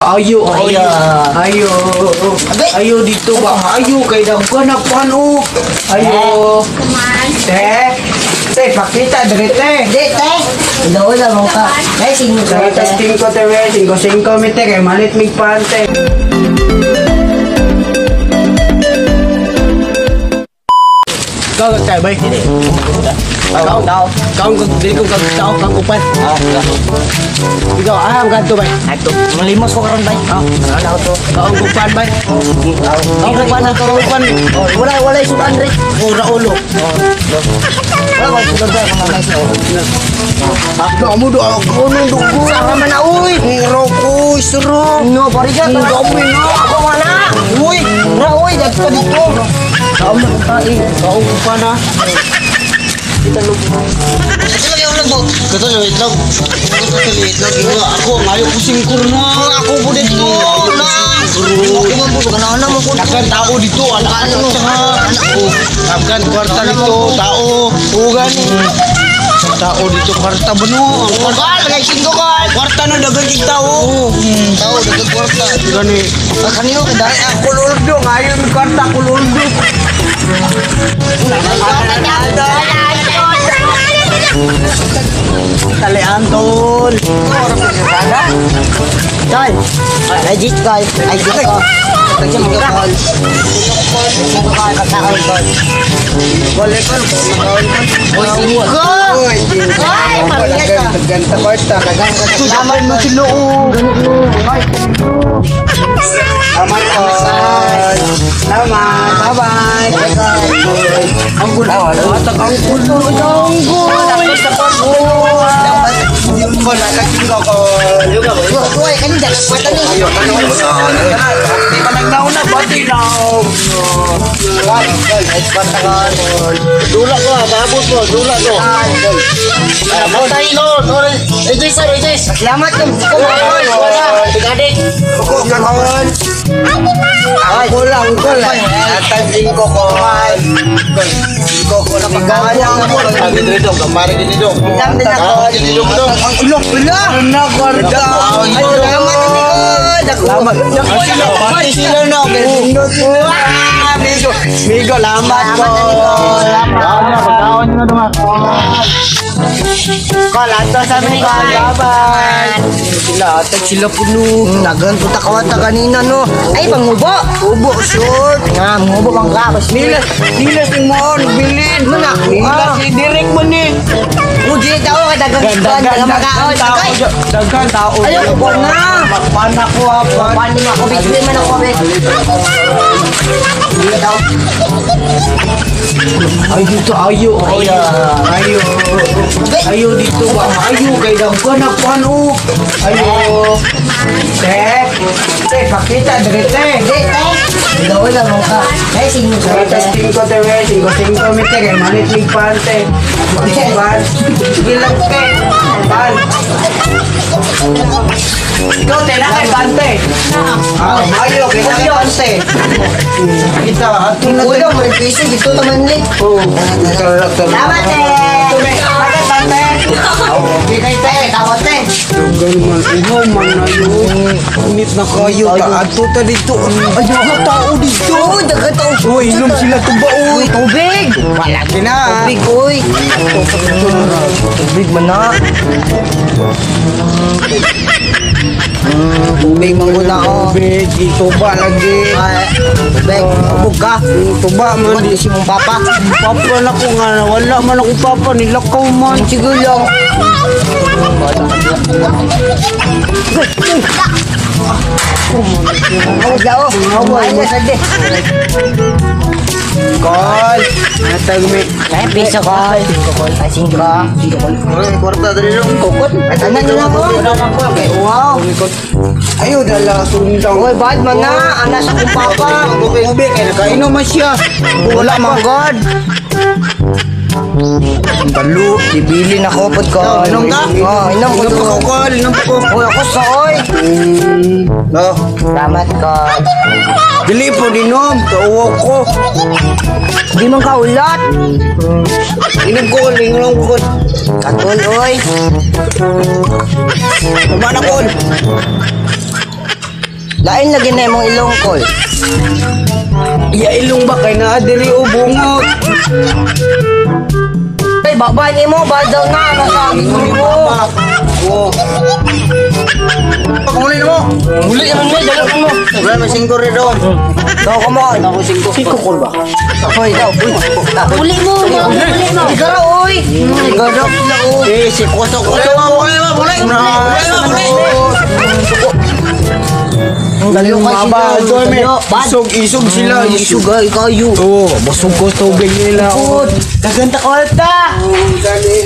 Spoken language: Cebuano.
Ayo, ayo, ayo. Ayo dito ba? Ayo kay daghan na pan oh. Ayo. Te. Te, pakita dire te. Di, te. Wala mo ka. Ay, sino ka? Sa 5 te, we, 5 5 mi te kay malit mig pan te. Kau kay bay. Kau Kau. Kau dili ko kag tao kang upan. Ah, Ikaw ah ang kadto bay. ato. Malimos ko karon bay. Ah, Ano to? Kau ang upan bay. Kau upan na Kau upan. Oh, wala wala sudan re. Ora ulo. Wala wala sudan re kung mga sa. No, mo do ako nung dugo. Sama man na uy. Ngiro ko, suro. No, pare ka. Ang dami na. Ako wala. Uy, Ra uy, dagko dito. Kau na kain. Kau upan ha. Ito lang yung labo. Kato yung itlog. Kato yung itlog. Ako, ngayo ko singkur na. Ako po dito. Na. Ako man po. Kana mo po. Daghan tao dito, anak ano. Oh, daghan kwarta dito, tao. Ugan. Tao dito kwarta ba no? Ang kwarta, Kal, kay singko kal. kwarta no daghan kig tao. Tao, dagang kwarta. Gani. Ah, kanino kay dai Ako luldo, ngayo mi kwarta ko luldo. Tali Antol. Tol. Ay, jit kol. Ay, jit ko. Ay singko kal. Kakaon kol. Kol kol. Uy, singko. Uy, Ay, pamilya ka. Daghan ta kwarta. Salamat mo sila oh. Salamat po. Salamat. Bye-bye. Ang gulo. Atag ang gulo. Ang gulo. Kol, nakasing ko kol. Uy, kanina dagang kwarta ni. Di pa nagnauna, pati na. Kol, kol, ay kwarta kol. Dula ko, maabot mo. Dula ko. Patay no. Ejay sir, ejay. Salamat kung Wala. Tigadik. Ako, kol. Ako lang, kol. Atag ko kol. Singko ko na pagkawan. Ang dito, kamari dito. Dam din ako. Dito dito. Ang ulok, wala. Na, kwarta. Ay, salamat ni kol. Salamat. Pati sila na. Ah, Migo. Migo, lamat ko. Pagkaon na duma. Kol, ato sa mi kol. Bye-bye. Sila, atag sila puno. Dagan puta kawata kanina no. Ay, pangubo. Ubo, short. Nga, mangubo bang ka. Nilas, nilas yung moon, bilin. Mana ako, Nilas, ah. si direct mo ni. Uji tao kay dagang Daghan, dagang makaon. tao, Ay, daghan tao. Ayaw ko na. Magpana ko ha, pan. Paano mo ako bigyan man ako be. Hindi tao. Ayo dito, ayo, ayo. Ayo. Ayo dito ba? Ayo kay daghan na pan oh. Ayo. Te, te, pakita dire te. Di, te. Wala mo ka. Ay, sino ka? Sa 5 te, we, 5 5 mi te kay malit mig pan te. Pan. Sige lang te. Pan. Ikaw te na kay pan te. Ah, ayo kay na kay pan te. Kita ato na Uy, mo piso dito taman li. Oh, Salamat te. Bakit pan te? Di kay te, tawad te. Dugay man, uhaw man na yun. Init na kayo, ta ato ta dito. Ay, mga tao dito. Uy, dagang tao. Uy, inom sila tuba, uy. Tubig. Malaki na. Tubig, uy. Tubig man na. Tubig man ko na oh. Tubig, ituba lagi. Ay, tubig. Tubog ka. Tuba man. Ba't si mong papa? Papa na ko nga, wala man akong papa, nilakaw man. Sige lang. Ay, lao. Ay, nasade. Kol, natag mi. Ay, piso kol. Ay, singko. Kwarta dito. Kokot. Ano na ako? Wow. Ayo, dala, sundang. Uy, bad man na. Anas akong papa. Tubig, kaya nakainom man siya. Wala man god. Balo. Bibili na ko pod ko. Inom ka? Oh, inom ko. Inom pa ko, Kol. Inom pa ko. Uy, ako sa oy. No. Salamat kol. Dili po dinom, kauwaw ko. Di man ka ulat. Inom ko, inom ko. Katol oy. Tama na, Kol. Lain lagi na imong ilong, kol. Iya ilong ba kay naa diri o bungot. Ay, baba ni mo, badaw na, nasa mo. Oh. Pagmuli mo. Muli naman mo, dala mo. Wala may singko rin doon. Daw, come on. Ako singko. Siko kol ba? Hoy, daw. Uli mo, mga uli mo. Igara, oy. Igara sila, oy. Eh, si Koso Koso. Muli mo, muli. Muli mo, muli. Ang galing Mga kay ba, sila. doon may Bad. isog isog sila. Isog ay kayo. Oo, busog ko tubig nila. Good. Daghan ta kwarta. Dali.